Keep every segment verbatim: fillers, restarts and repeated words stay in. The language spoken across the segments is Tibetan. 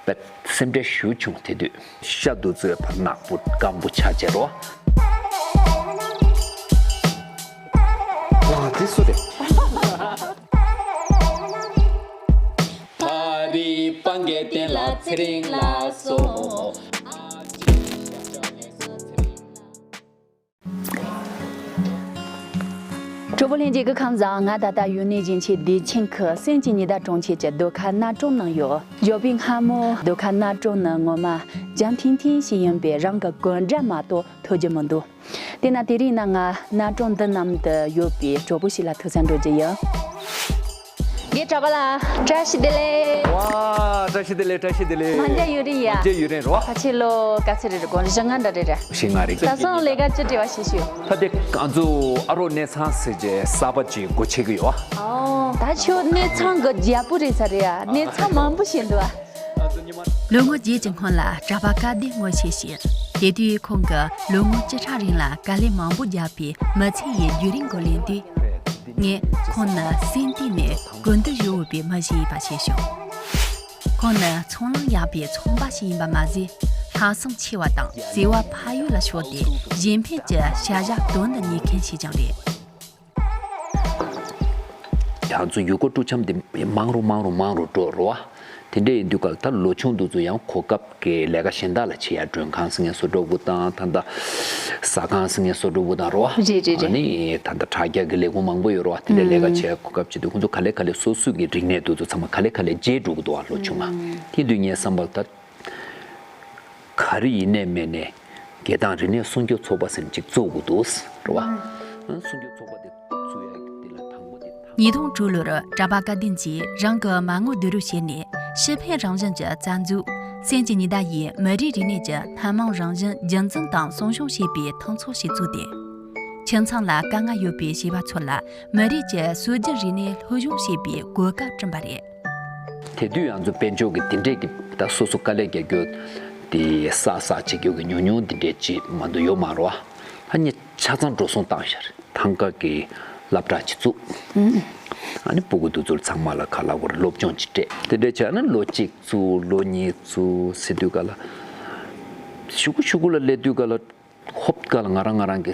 པས་སེམས་ཁྲལ་ཞུ་བྱུང་། དེ་དུས་ཤ་དུ་ཚོས་ཕར་ནག་པོ་སྐམ་པོ་ཆ་བྱེད་རོ། ཨ་དེ་སུ་རེད། ཕ་རི་སྤང་གི་སྟེང་ལ་ཚེ་རིང་ལ་སོ། གྲོགས་པོ་ལྷན་རྒྱས་སྐུ་ཁམས་བཟང་། ང་ད་ལྟ་ཡུན་ནན་གཞིས་ཆགས་བདེ་ཆེན་ཁུལ་སེམས་ཀྱི་ཉི་ཟླ་གྲོང་ཁྱེར་གྱི་ཟློས་གར་གནའ་གྲོང་ནང་ཡོད། འབྱོར་པའི་སྔ་མོ་ཟློས་གར་གནའ་གྲོང་ནི་ངོ་མ་འཇམ་ཐིང་ཐིང་ཞིག་ཡིན་པས་རང་གི་གོམ་སྒྲ་མ་གཏོགས་ཐོས་རྒྱུ་མི་འདུག་དེས་ན་དེ་རིང་ནི་ང་གནའ་གྲོང་འདི་ནང་དུ་ཡོད་པའི་གྲོགས་པོ་ཞིག་ལ་ཐུག་ས་འགྲོ་རྒྱུ་ཡིན། རྒན་གྲྭ་པ་ལགས། བཀྲ་ཤིས་བདེ་ལེགས། ཝ། བཀྲ་ཤིས་བདེ་ལེགས། བཀྲ་ཤིས་བདེ་ལེགས། མ་མཇལ་ཡུན་རིང་ཡ། མ་མཇལ་ཡུན་རིང་རོ། ཕལ་ཆེར་ལོ་ག་ཚོད་རེད། དགུང་ལོ་བཞི་ལྔ་འདྲ་རེད་ར། བཞི་ལྔ་རེད། ད་སོང་ལས་ཀ་ཅི་འབྲེལ་བ་ཞིག་ཞུ། ད་དེ་ང་ཚོ་ཨ་རོགས་གནས་ཚང་ཟེར་བྱས་གསར་པ་ཅིག་སྒོ་ཕྱེ་གི་ཡོད། ཨོ། ད་ཁྱོད་གནས་ཚང་གི་རྒྱལ་པོ་རེད་ས་རེད་ཡ། གནས་ཚང་མང་པོ་ཞིག་འདུག་ཨ། ལོ་ངོ་བརྒྱད་ཀྱི་སྔོན་ལ་གྲྭ་པ་སྐལ་ལྡན་ངོ་ཤེས་ཤིང་། དེ་དུས་ཁོང་གིས་ལོ་ངོ་བཅུ་ཕྲག་རིང་ལ་དཀའ་ལས་མང་པོ་བརྒྱབ་པའི་མི་ཚེ་ཡི་བརྒྱུད་རིམ་སྐོར་གླེང་དུས། ངས་ཁོང་ནི་སེམས་གཏིང་ནས་ཀུན་ཏུ་གཡོ་འོས་པའི་མི་ཞིག་ཡིན་པ་ཤེས་བྱུང་། ཁོང་ནི་ཚོང་ལམ་ཡངས་པའི་ཚོང་པ་ཞིག་ཡིན་པ་མ་ཟད། ལྷག་བསམ་ཆེ་བ་དང་བརྩེ་བ་ཕ་ཡུལ་ལ་ཕྱོགས་ཏེ་གཞན་ཕན་གྱི་བྱ་གཞག་དོན་དུ་གཉེར་མཁན་ཞིག་ཀྱང་རེད། ང་ཚོ་ཡུལ་སྐོར་སྤྲོ་འཆམ་དེ་མང་རུ་མང་རུ་མང་རུ་འགྲོ་རོ་བ། དེ་འདྲ་ཡིན་དུས་ག་ལ་ད་ལོ་ཆུང་དེ་ཚོ་ཡང་གོ་སྐབས་ཀྱི་ལས་ཀ་གཞན་དག་ལ་བྱེད་ཡ། མགྲོན་ཁང་ཟེར་མཁན་བཟོ་འདྲ་བོ་དང་། ད་ལྟ་ཟ་ཁང་ཟེར་མཁན་བཟོ་འདྲ་བོ་དང་རོ་བ། རེད་རེད་རེད། ཨ་ནི་ད་ལྟ་དྲ་རྒྱ་གི་ལས་ཁུངས་མང་པོ་ཡོད་རོ་བ། དེ་འདྲ་ལས་ཀ་ཨུམ་བྱེད་གོ་སྐབས་བྱེད་དུས་ཁོང་ཚོ་ག་ལེ་ག་ལེ་སོ་སོ་གི་རིག་གནས་དེ་ཚོ་ཚང་མ་ག་ལེ་ག་ལེ་བརྗེད་འགྲོ་གི་འདུག་བ། ལོ་ཆུང་མ། ཨུམ། དེ་དུས་ངའི་བསམ་པར་ད། ག་རེ་ཡིན་ནའི་མིན་ནའི་རྒྱལ་ཐང་རིག་གནས་སྲུང་སྐྱོབ་ཚོགས་པ་ཟེར་ཅིག་བཙུགས་དགོས་འདུག་རེད་བ། ཨང་། སྲུང་སྐྱོབ་ཚོགས་པ་དེ་བཙུགས་ཡ་གི་དེ་ལ་དང་པོ་དེ་ད། ཉིས་སྟོང་དྲུག་ལོར་གྲྭ་པ་སྐལ་ལྡན་གྱིས་རང་གི་མ་དངུལ་བསྡུ་རུབ་བྱས་ནས་ཕྱི་ཕན་རང་བཞིན་གྱི་རྩ་འཛུགས་སེམས་ཀྱི་ཉི་ཟླ་ཡིས་མི་རིགས་རིག་གནས་ཀྱི་སྣ་མང་རང་བཞིན་རྒྱུན་འཛིན་དང་སྲུང་སྐྱོང་བྱེད་པའི་མཐུན་ཚོགས་ཤིག་བཙུགས་ཏེ། ཁྱིམ་ཚང་ལ་དཀའ་ངལ་ཡོད་པའི་བྱིས་པ་ཚོ་ལ་མི་རིགས་ཀྱི་སྲོལ་རྒྱུན་རིག་གནས་སློབ་སྦྱོང་བྱེད་པའི་གོ་སྐབས་བསྐྲུན་པ་རེད། དེ་དུས་ང་ཚོ་དཔལ་འབྱོར་གྱི་དེ་འདྲས་ཀྱི་ད་སོ་སོ་དཀའ་ལས་རྒྱག་རྒྱུ་དེ་བསགས་བསགས་བྱེད་རྒྱུ་གི་ཉུང་ཉུང་དེ་འདྲས་ཅིག་མ་གཏོགས་ཡོད་མ་རེད་བ། ཨ་ནི་ཆ་ཚང་འགྲོ་སོང་བཏང་ཤར་ཐང་ག་གི་སློབ་གྲྭ་ཅིག་བཙུགས། ཨ་ནི་སྤུ་གུ་དེ་ཚོར་ཚང་མ་ལ་ག་ལ་གོ་རེ་སློབ་སྦྱོང་ཅིག་སྤྲད། དེ་འདྲས་བྱས་ན་ལོ་གཅིག་བཙུགས། ལོ་གཉིས་བཙུགས་ཟེར་དུས་ག་ལ་ཤུ་གུ་ཤུ་གུ་ལ་སླེབས་དུས་ག་ལ། ཧོབ་ཀ་ལ་ང་རང་ང་རང་གི་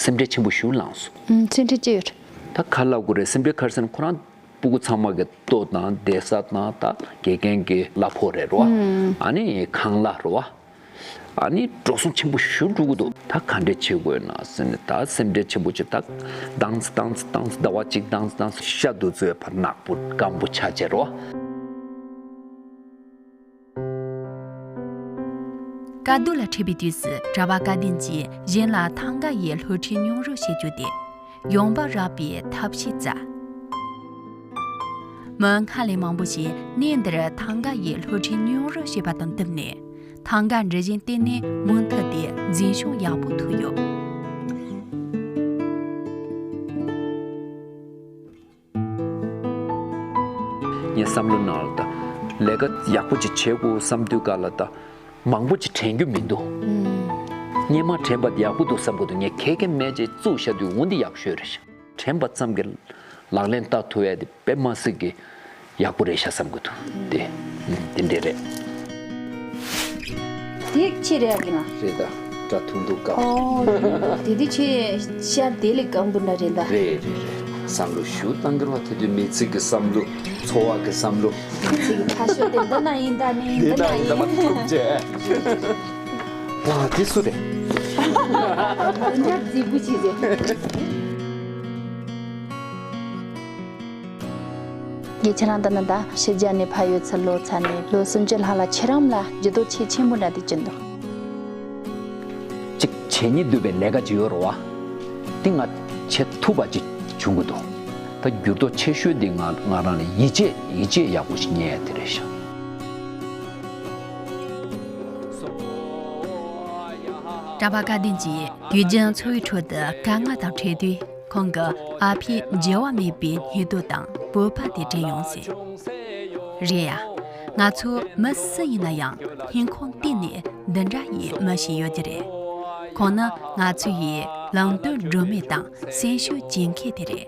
སེམས་ཁྲལ་ཆེན་པོ་ཞིག་ལངས་སོང་། ཨུམ། སེམས་ཁྲལ་ཅི་ཡོད། ད་ག་ལབ་དགོས་རེད། སེམས་ཁྲལ་ག་རེ་ཟེར་ན་ཁོ་རང་སྤུ་གུ་ཚང་མ་གི་ལྟོ་དང་བསྡད་ས་དང་ད་དགེ་རྒན་གྱི་གླ་ཕོགས་རེད་རོ། ཨུམ། ཨ་ནི་ཁང་གླ་རོ། ཨ་ནི་འགྲོ་སོང་ཆེན་པོ་ཞིག་འགྲོ་གི་འདུག་ད་ག་འདྲས་བྱེད་དགོས་ན་ཟེར་ནས་ད་སེམས་ཁྲལ་ཆེན་པོ་ཅིག་ད་དང་ཙི་དང་ཙི་དང་ཙི་ཟླ་བ་གཅིག་དང་ཙི་དང་ཙི་ཤ་དུ་ཚོས་ཕར་ནག་པོ་སྐམ་པོ་ཆ་བྱེད་རོ། དཀའ་སྡུག་ལ་འཕྲད་པའི་དུས་སུ་གྲྭ་པ་སྐལ་ལྡན་གྱིས་གཞན་ལ་ཐང་ག་ཡི་སློབ་ཁྲིད་སྙོམས་སྒྲིག་བྱེད་རྒྱུ་དེ་ཡོང་འབབ་རག་པའི་ཐབས་ཤེས་བཙལ། མི་སྔར་ལས་མང་པོ་ཞིག་གནས་འདིར་ཐང་ག་ཡི་སློབ་ཁྲིད་སྙོམས་སྒྲིག་བྱེད་པ་དང་བསྟུན་ནས་ཐང་ག་འབྲི་བཞེངས་ལྟེ་གནས་མུ་མཐུད་དེ་འཛིན་སྐྱོང་ཡག་པོ་ཐུབ་ཡོད། ངའི་བསམ་བློ་ནང་ལ་ད་ལས་ཀ་ཡག་པོ་ཅིག་བྱེད་དགོས་བསམ་དུས་ག་ལ་ད་མང་པོ་ཅིག་དྲན་རྒྱུ་མི་འདུག་ཨུམ། སྔོན་མ་དྲན་པ་དེ་ཡག་པོ་འདུག་བསམ་གི་འདུག་ངས་ཁེ་ཁེ་མེད་ཅེས་བཙུགས་བཞག་དུས་འོ་འདི་ཡག་ཤོས་རེད་ཤག་དྲན་པ་ཙམ་གྱིས་ལག་ལེན་བསྟར་ཐུབ་ཡ་དེ་དཔེ་མ་སྲིད་ཀྱི་ཡག་པོ་རེད་ཤག་བསམ་གི་འདུག་དེ་ཨུམ་དེ་འདྲས་རེད། དེ་ཕྱི་རེད་ཨ་ཀི་ན། རེད་ད། སྒྲ་ཐུང་ཐུང་དཀའ། ཨོ། དེ་དུས་ཁྱོད་ཤར་དེ་ལས་སྐམ་པོ་འདྲ་རེད་ད། རེད་རེད་རེད། བསམ་བློ་ཞུ་བཏང་གི་རེད་བ། དེ་དུས་མི་ཚེ་གི་བསམ་བློ། འཚོ་བ་གི་བསམ་བློ། མི་ཚེ་གི་ཁ་ཕྱོགས་དེ་འདི་ན་ཡིན་ད་ནི་འདི་ན་ཡིན་ད་མ་ཐུག་ཅེ། ཝ་དེ་སུ་རེད། འདི་འདྲ་རྫིག་པོ་ཅིག་རེད། ངས་ཁྱེད་རང་ལྟ་ན་ད་ཕྱི་རྒྱལ་ནས་ཕར་ཡོད་ཚུལ་ལོ་ཚར་ནས་ལོ་སུམ་ཅུ་ལྷག་ལ་ཁྱེད་རང་ལ་འགྱུར་ལྡོག་ཆེས་ཆེན་པོ་འདྲ་དེ་ཅི་འདུག་གཅིག་བྱས་ཉེས་སྡུད་པའི་ལས་ཀ་ཅིག་ཡོད་རེད་བ། དེ་ང་བྱེད་ཐུབ་པ་ཅིག་བྱུང་གི་འདུག་ད་འགྱུར་ལྡོག་ཆེ་ཤོས་དེ་ང་ང་རང་ལ་ཡིད་ཆེས་ཡིད་ཆེས་ཡག་པོ་ཞིག་རྙེད་ཡ་དེ་རེད་ཤག་གྲྭ་པ་སྐལ་ལྡན་གྱིས་དུས་རྒྱུན་འཚོ་བའི་ཁྲོད་དུ་དཀའ་ངལ་དང་འཕྲད་དུས། ཁོང་གི་ཨ་ཕས་འགྱུར་བ་མེད་པའི་སྙིང་སྟོབས་དང་སྤོབས་པ་དེ་དྲན་ཡོང་ཟེར། རེད་ཡ། ང་ཚོ་མི་སུ་ཡིན་ན་ཡང་སྙིང་ཁོང་གཏིང་ནས་འདི་འདྲ་ཡི་མི་ཞིག་ཡོད་ཀྱི་རེད། ཁོང་ནི་ང་ཚོ་ཡི་ལམ་སྟོན་སྒྲོན་མེ་དང་སེམས་ཤུགས་སྐྱེད་མཁན་དེ་རེད།